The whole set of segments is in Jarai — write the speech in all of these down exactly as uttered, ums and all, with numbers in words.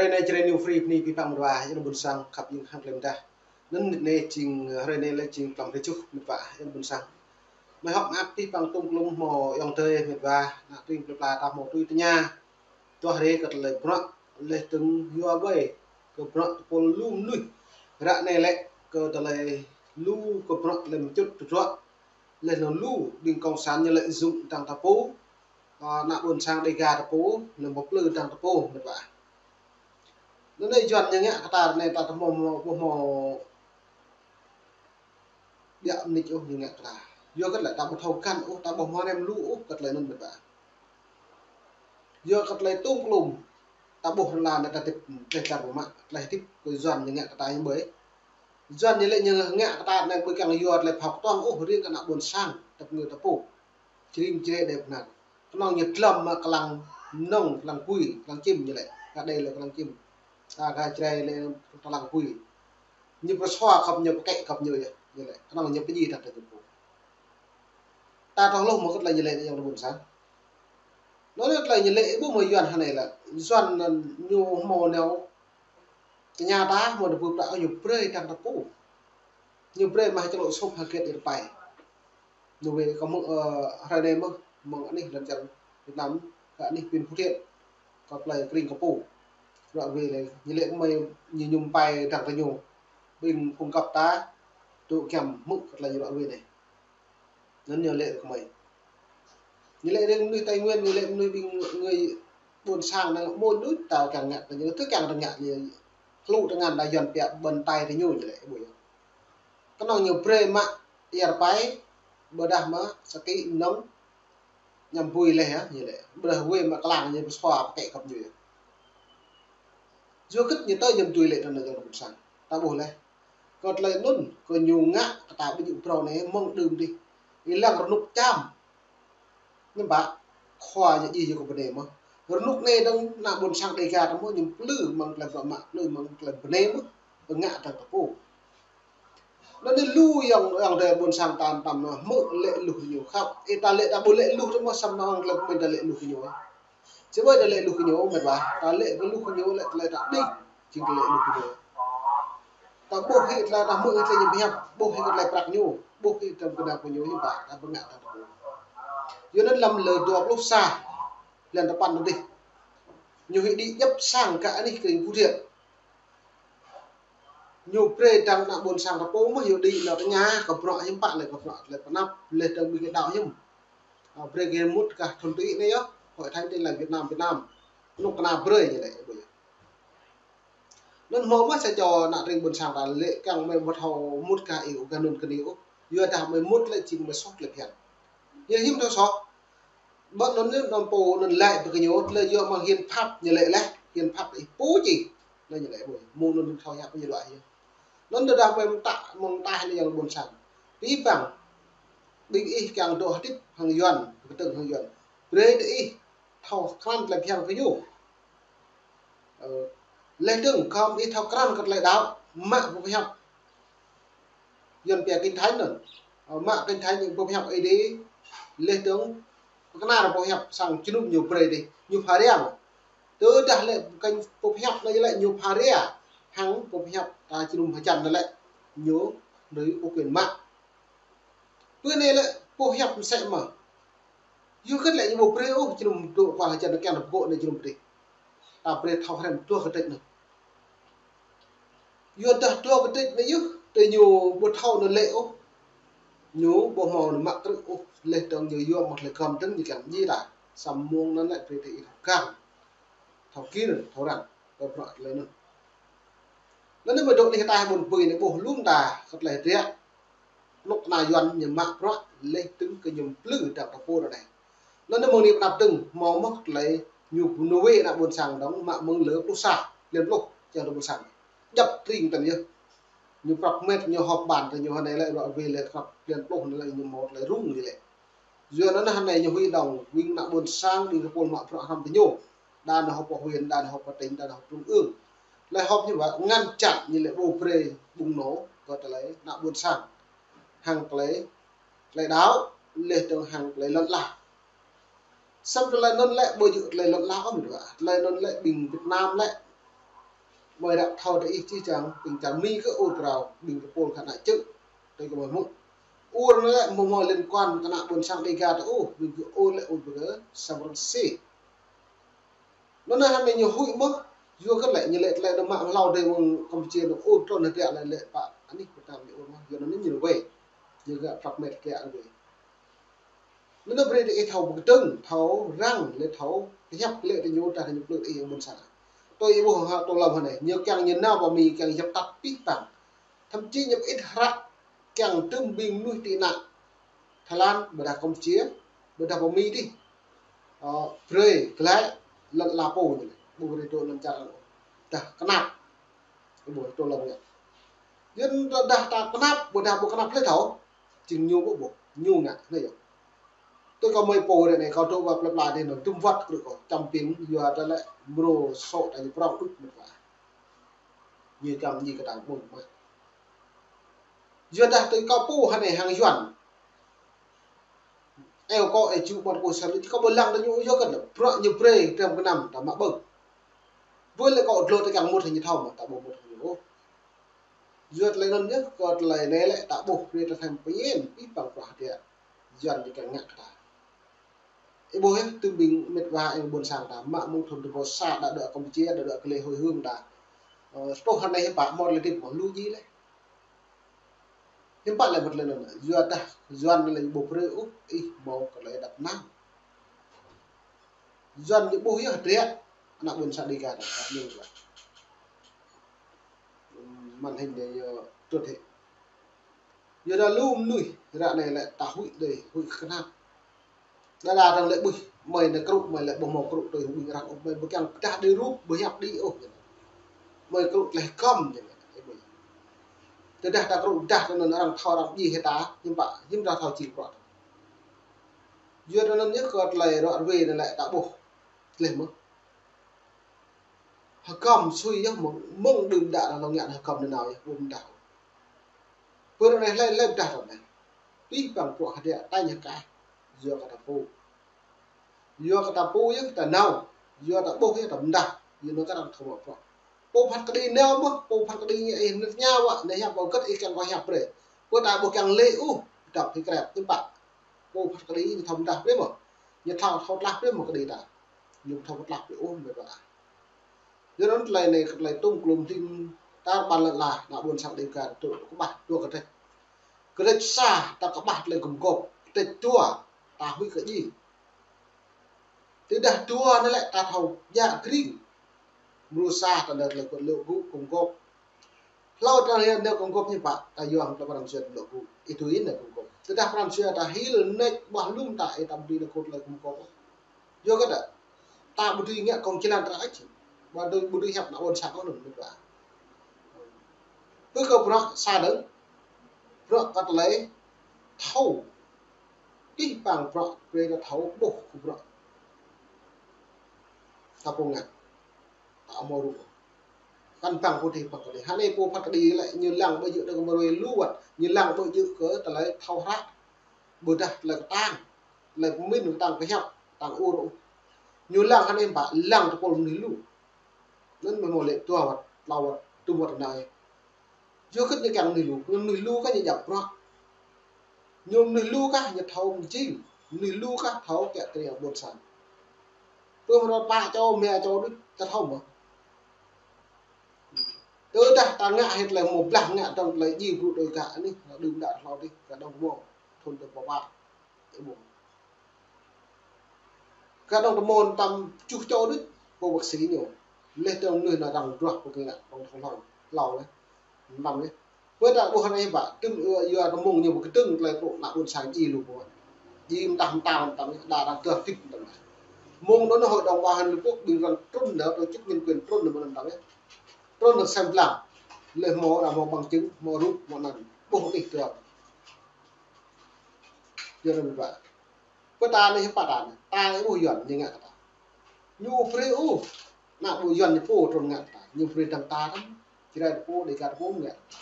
Hrơi anai Jrai New Free bơni abih bang mơ̆t wa, ayŏng adơi ƀuôn sang khăp, ayŏng hăng klem dah. Anŭn mơnit anai jing, hrơi anai lĕ jing tlam hrơi tơjuh mơ̆t wa, ayŏng adơi ƀuôn sang. Mơ̆ hơ̆k mơak abih bang tơm klum hmâo ayŏng adơi mơ̆t wa, ană tring plơi pla ta hmâo tui tơña. Tuah rai kơ tơlơi bruă, laih dơ̆ng yua ƀai kơ bruă tơpul lu mơnuih. Ră anai lĕ kơ tơlơi lu kơ bruă tơlơi mơčŭt tơdruă. Laih anŭn lu ƀing kông sản ñu lĕ dŏng dang ta pô, ană ƀuôn sang Dega ta pô, lĕ pơplư dang ta pô mơ̆t wa. Anŭn anai Yuan ñu ngă kơ ta anai ta tơ hmâo, hmâo, hmâo ƀiă mơnit ôh ñu ngă kơ ta. Yua kơ tơlơi ta ƀu thâo găn ôh, ta ƀu hmâo rem lu ôh kơ tơlơi anŭn mơ̆t wa. Yua kơ tơlơi tơm klum ta ƀuh rơla anai ta hơdip, tơlơi čar pơmă, tơlơi hơdip kơ Yuan ñu ngă kơ ta ñu ƀai. Yuan ñu lĕ ñu ngă kơ ta anai ƀu kiăng yua tơlơi phao kơtuang ôh, riêng kơ ană ƀuôn sang, tơpă ngui ta pô. Jring jre đe pơnăk. Kơnơ̆ng ñu dlăm mă klang nong, klang kui, klang čim ñu lĕ. Kơ đe lĕ klang čim. Ta kơ Jrai lĕ klang kui. Ñu pơsua khăp ñu, pơkĕ khăp ñu yơh, ñu lĕ. Kơnơ̆ng ñu pơjing dang ta ñu pô. Ta tơlơi hluh mơ̆ kơ tơlơi ñu lĕ ayŏng adơi ƀuôn sang. Anŭn lĕ tơlơi ñu lĕ ƀu mơ̆ Yuan hơnai lĕ. Yuan anŭn ñu hmâo nao tơña ta hmâo tơpă prăk ñu brơi dang ta pô. Ñu brơi mă čơlŏ sŭp hơget ih rơpai. Ñu wai kơ mơ̆ng, ơ, hrơi anai mơ̆, mơ̆ng anih lŏn čar Việt Nam, kơ anih pin Phú Thiện, kơ plơi Kring Kơ Pô. Ră wai lĕ, ñu lĕ kơ mơi ñu mơñum pai dang ta ñu. Ƀing phung găp ta, tŭ kiăng hmư̆ kơ tơlơi ñu ră wai anai. Anŭn ñu lĕ kơ mơi. Ñu lĕ rĭm mơnuih Tây Nguyên, ñu lĕ mơnuih ƀing ngui ƀuôn sang năng mơ̆ đuč ta kiăng ngă kơ ñu, tơ kiăng ta ngă ñu. Hlŭ tơngan đa Yuan pia ƀơ̆n tai ta ñu ñu lĕ ƀu yơh. Kơnơ̆ng ñu brơi mă ia rơpai, ƀôdah mă sơkĭ mơnơ̆ng, ñăm bui laih yơh, ñu lĕ. Ƀôdah wai mă klang ñu pơsua pơkĕ khăp ñu yơh. Yua kơ ñu tơ ñăm tui lĕ tơnă ayŏng adơi ƀuôn sang. Ta ƀuh laih. Kơ tơlơi anŭn, kơ ñu ngă kơ ta ƀu djơ̆ phrâo anai mơ̆ng đưm dih. Ih lăng rơnŭk čam. Ñu ƀă, khua ñu djai yua kơ bơnai mơ̆. Rơnŭk anai dơ̆ng ană ƀuôn sang Dega ta mơ̆ ñu plư mơ̆ng tơlơi bruă mă, plư mơ̆ng tơlơi bơnai mơ̆. Pơngă dang ta pô. Anŭn anai lu ayŏng, ayŏng adơi ƀuôn sang ta tăm mơ̆ hmư̆ lĕ luh ñu khăp. Ih ta lĕ ta ƀu lĕ luh tơ mơ̆ samơ̆ anŭn tơlơi pơmĭn ta lĕ luh ñu. Či ƀai ta lĕ luh kơ ñu mơ̆t wa. Ta lĕ kơ luh kơ ñu lĕ tơlơi ta đĭ. Jing ta lĕ luh kơ ñu. Ta ƀuh hĭ tơlơi ta hmư̆ hĭ tơlơi ñu pơhiăp. Ƀuh hĭ kơ tơlơi prăk ñu. Ƀuh hĭ tơlơi kơnang kơ ñu hiư̆m pă ta pơngă ta pô. Yua anŭn lăm lơ dua pluh sa. Blan tơpăn anŭn dih. Ñu hĭ đĭ djŏp sang kơ anih Kring Phú Thiện. Ñu brơi dang ană ƀuôn sang ta pô mơ̆ yua đĭ nao tơña kơ bruă hiư̆m pă lĕ kơ bruă tơlơi pơanăp laih dơ̆ng ƀing kơ đaŏ hiư̆m. Ơ, brơi kơ mŭt kơ thun tui anai yơh, Hội Thánh Tin Lành Việt Nam, Việt Nam. Anŭn kơna brơi ñu lĕ ƀu yơh. Anŭn hmâo mơ̆ sa čô ană tring ƀuôn sang ta lĕ kiăng mơi ƀu thâo mŭt kơ ih ôh kơ anŭn kơ anai ôh. Yua dah mơi mŭt lĕ jing mơi soh tơlơi phiăn. Yua hiư̆m thâo soh. Ƀơi anŭn anŭn pô anŭn lĕ ƀơi kơ ñu tơlơi yua mơ̆ng hiến pháp ñu lĕ laih, hiến pháp ih pô či. Anŭn ñu lĕ ƀu. Mơ̆ng anŭn thâo hiăp ñu lăi yơh. Anŭn tơdah mơi mơtă, mơ̆ng tah anai ayŏng ƀuôn sang. Abih bang. Ƀing ih kiăng dŏ hơdip hăng Yuan, kơtơ̆ng hăng Yuan. Brơi tơ ih thâo krăn tơlơi phiăn kơ ñu. Ơ, laih dơ̆ng khŏm ih thâo krăn kơ tơlơi đaŏ, mă pơhiăp. Yuan pia Kinh Thánh anŭn. Ơ, mă Kinh Thánh ñu pơhiăp Ơi Adai, laih dơ̆ng kơna pơhiăp sang jơnum ñu brơi dih, ñu pha ria. Tơdah lĕ kơnh pơhiăp anai lĕ ñu pha ria, hăng pơhiăp ta jơnum hơjăn anai lĕ ñu đuaĭ ôh quyền mă. Bơ anai lĕ pơhiăp mơsĕ mơ̆. Yua kơ lĕ ñu ƀu brơi ôh jơnum dŏ pha hơjăn anai kiăng pơgŏ anai jơnum dih. Ta brơi thâo hrăm dua kơtĕč anai. Yua dah dua kơtĕč anai yơh, tơ ñu ƀu thâo anŭn lĕ ôh. Ñu ƀu hmâo anŭn mă krư̆ ôh, laih dơ̆ng ñu yua mơ̆ tơlơi gơ̆m dơ̆ng ñu kiăng djai ta. Samơ̆ mơ̆ng anŭn lĕ brơi tơ ih thâo găn. Thâo gir, thâo răng, kơ bruă tơlơi anŭn. Anŭn anai mơi dŏ anih ta ƀôn bui anai ƀuh lŏm ta, kơ tơlơi hơdră. Anŭn kơna Yuan ñu mă bruă, laih dơ̆ng kơ ñu plư dang ta pô anai. Anŭn anai mơ̆ng anai pơnăp dơ̆ng, hmâo mơ̆ tơlơi ñu pơnui ană ƀuôn sang dơ̆ng, mă mơ̆ng lơ pluh sa, blan pluh, čang ta ƀuôn sang. Djŏp tring tơm yơh. Ñu prăp met, ñu họp bàn, tơ ñu hơnai lĕ, ră wai lĕ, prăp blan pluh anai lĕ, ñu hmâo tơlơi rŭng ñu lĕ. Yua anŭn hơnai ñu huĭ dơ̆ng, ƀing ană ƀuôn sang, ƀing tơpul mă bruă hrăm tơ ñu. Đa nao họp pơ huyện, đa nao họp pơ tỉnh, đa nao họp trung ương. Lĕ họp ñu ƀă ngăn chặn ñu lĕ ƀu brơi bùng nổ kơ tơlơi ană ƀuôn sang. Hăng tơlơi, tơlơi đaŏ, laih dơ̆ng hăng tơlơi lŏn ala. Samơ̆ tơlơi anŭn lĕ ƀu djơ̆ tơlơi lŏn ala ôh mơ̆ ƀă. Tơlơi anŭn lĕ ƀing Việt Nam lĕ. Mơi ră thâo tơ ih čih čang, ƀing čar Mi kơ ur krao, ƀing kơ pôl kơ ană čư̆, tui kơ mơi mŭt. Ur anai lĕ mơ̆ mơi liên quan kơ ană ƀôn sang Dega ta ôh, ƀing kơ ur lĕ ur kơ San Francisco. Anŭn anai hăng anai ñu huĭ mơ̆, yua kơ lĕ ñu lĕ tơlơi anŭn mă hlâo dêh mơ̆ng Campuchia anŭn ur trŭn hơdră lĕ lĕ pă anih Việt Nam ñu ur mơ̆, yua anŭn ñu wai. Ñu gak prăp met kơ anŭn wai. Anŭn brơi tơ ih thâo pơkơdơ̆ng, thâo răng, lĕ thâo pơhiăp lĕ tơ ñu ta ñu plư ih ƀôn sang. Tui ih ƀuh hă, tơ lăm hă anai, ñu kiăng ñu nao pơ Mi kiăng djăp tăt pih pang. Thậm chí ñu pơit hră kiăng tơm ƀing mơnuih tị nạn Thái Lan, ƀôdah Campuchia, ƀôdah pơ Mi dih. Ơ, brơi glaĭ lŏn ala pô ñu anai. Ƀu brơi dŏ lŏn čar anŭn. Dah kơnap. Ƀu brơi dŏ lŏn ngă. Yua dah ta kơnap, ƀôdah ƀu kơnap hlơi thâo. Jing ñu ƀu ƀuh, ñu ngă, anai yơh. Tui kâo mơi pô ră anai kâo dŏ wa plơi pla dih anŭn, dŭm wăt krư̆ kâo, čăm pĭn, yua dah lĕ mrô sô ta ñu prong đŭt mơ̆n wa. Ñu kiăng ñu kơ ta ƀuh mă. Yua dah tui kâo pô hă anai hăng Yuan. Eo kâo ê ču ƀơ̆t kâo sơlĭ, kâo ƀu lăng tơ ñu yua kơ anŭn, bruă ñu brơi tơm kơnăm ta mă ƀơ̆ng. Ƀơi lĕ kâo dlô tơ kiăng mŭt hăng ñu thâo mơ̆, ta ƀu mŭt hăng ñu ôh. Yua tơlơi anŭn yơh, kơ tơlơi anai lĕ ta ƀuh brơi ta thâo pơñen, pih pang bruă hơdră Yuan ñu kiăng ngă kơ ta. Ih ƀuh yơh, tơm ƀing met wa ih ƀôn sang ta, mă mơ̆ng thŭn dua rơbâo sa, đa đuaĭ Campuchia, đa đuaĭ kơ lĕ hơi hương ta. Ơ, tơl hă anai hiư̆m pă mơ̆ lĕ tĭp mơ̆ lu djai lĕ. Hiư̆m pă lĕ mơ̆ tơlơi anŭn, yua dah, Yuan lĕ ƀu brơi ôh, ih mơ̆ kơ lĕ đăp nao. Yuan ñu ƀuh yơh hơdră, ană ƀôn sang Dega ta, ñu ƀuh. Màn hình anai yơh trŭt hĭ. Yua dah lu mơnuih, ră anai lĕ ta huĭ dêh, huĭ kơnap. Đa đa arăng lĕ ƀuh, mơi anai krŭ, mơi lĕ ƀu hmâo krŭ tui hăng ƀing arăng ôh, mơi ƀu kiăng pơdah đĭ rup, ƀu hiăp đĭ ôh. Mơi krŭ tơlơi hơgŏm, tơdah ta krŭ pơdah tơ anŭn arăng thâo arăng djai hĭ ta, hiư̆m pă, hiư̆m ta thâo jing bruă. Yua tơ anŭn yơh kơ tơlơi ruă ruai anai lĕ ta ƀuh. Tơlơi mơ̆. Hơgŏm sui yơh mơ̆ng, mơ̆ng đưm đă anŭn ngă hơgŏm nanao yơh, ƀu pơdah. Pơ anai hlơi, hlơi pơdah tơ anai. Pih pang bruă hơdră tañ hơkai. Yua kơ ta pô. Yua kơ ta pô yơh ta nao. Yua ta ƀuh yơh ta pơdah. Yua anŭn kơ arăng thâo mă bruă. Pô phat kơđi nao mơ̆, pô phat kơđi ñu ih nit ña wă, anai hiăp ƀu gơ̆t ih kiăng kơ hiăp brơi. Pơ ta ƀu kiăng lĕ ôh, dăp hĭ krep, hiư̆m pă. Pô phat kơđi ñu thâo pơdah brơi mơ̆. Ñu thâo, thâo tlaih brơi mơ̆ kơđi ta. Ñu thâo tlaih brơi ôh, met wa. Yua anŭn tơlơi anai, tơlơi tŭm klum hlim, tar ƀar lŏn ala, ană ƀôn sang Dega, tŭ kơƀah, dua kơdrĕč. Kơdrĕč sa, ta kơƀah tơlơi gum gôp, kơdrĕč dua, ta huĭ kơ djai. Tơdah dua anai lĕ ta thâo djă kring. Mrô sa ta nao tơlơi kơ lŏ gŭ gum gôp. Hlâo ta nao gum gôp ñu pă, ta yua hăng tơlơi pran jua lŏ gŭ. Ih tui anai gum gôp. Tơdah pran jua ta hil nĕč ƀuah lŏm ta, ih ta ƀu dưi nao gŭ tơlơi gum gôp. Yua kơ ta, ta ƀu dưi ngă kông jơlan ta ăč. Ƀu dưi, ƀu dưi hiăp ană ƀôn sang kơ anŭn met wa. Pơ kơ bruă sa dơ̆ng, bruă kơ tơlơi thâo. Pih pang bruă, brơi ta thâo ƀuh kơ bruă. Ta pô ngă. Ta hmâo rup. Kăn pang pô dih pang kơđi. Hă anai pô phat kơđi lĕ ñu lăng ƀu djơ̆ tơ kơ mơruai lu wăt. Ñu lăng ƀu djơ̆ kơ tơlơi thâo hră. Ƀôdah tơlơi kơtang. Tơlơi pơmĭn kơtang pơhiăp. Kơtang ur. Ñu lăng hă anai pă lăng tơpul mơnuih lu. Anŭn mơ̆ hmâo lĕ dua wăt, tlâo wăt, dŭm wăt anai. Yua kơ ñu kiăng mơnuih lu, mơnuih lu kah ñu djăp bruă. Ñu mơnuih lu kah ñu thâo mơjing, mơnuih lu kah thâo kiăng tơring ƀôn sang. Pơ mơ̆ rơpa čô, mia čô đôč, ta thâo mơ̆. Tơdah ta ngă hĭ tơlơi mơ̆ blah ngă dơ̆ng tơlơi djai brŭ đôi gah anai, đưm đă hlâo dih, gah dơ̆ng mơ̆, thŭn dơ̆ng pơpă. Ih ƀuh. Kơ dong tơmon tam čuh čô đôč, pô bác sĩ ñu. Leh dong mơnuih nao răng druah pô kơ ngă, dong thong thong, hlâo leh. Tam leh. Pơ ta ƀuh anai pă, tơm yua, yua tơmông ñu pơkơdơ̆ng tơlơi tŭ ană ƀôn sang djai lu pô. Djai mơtah mơtah tam leh, đa đa gah fit tam leh. Mông anŭn hội đồng bảo an Liên Hợp Quốc, ƀing arăng trŭn nao, tổ chức nhân quyền trŭn nao mơ̆n tam leh. Trŭn nao sem blang. Leh hmâo, đa hmâo bằng chứng, hmâo rup, hmâo anăn. Ƀuh anih tơm. Yua anŭn pă. Pơ ta anai hiư̆m pă ta anai. Ta anai ƀu Yuan ñu ngă kơ ta. Ñu ƀu brơi ôh. Ană ƀu Yuan ñu pô trŭn ngă kơ ta. Ñu brơi dơ̆ng ta tăm. Jrai ta pô, Dega ta pô ngă kơ ta.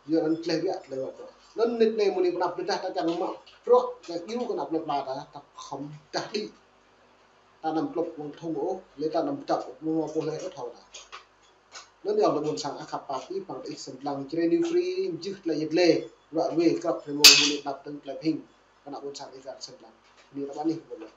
Yua anŭn tơlơi biă tơlơi wăt. Anŭn nit anai mơ̆ng anai pơ anăp tơdah ta kiăng mă bruă, kiăng djru kơ anăp plơi pla ta, ta khŏm dah đĭ. Ta anăm klŭp mơ̆ng thŭng ôh, lĕ ta anăm dăp ôh, mơ̆ng mơ̆ pô lĕ ôh thâo ta. Anŭn yơh lĕ ƀôn sang ăt khăp pap ih păng ih sem lăng Jrai New Free, mjưh tơlơi yet lĕ, ruă ruê krăp rơmô mơ̆ng anai tơnap tơ̆ng tơlơi pơhing kơ ană ƀôn sang ih kar sem lăng. Anai ră anai ƀôn lĕ.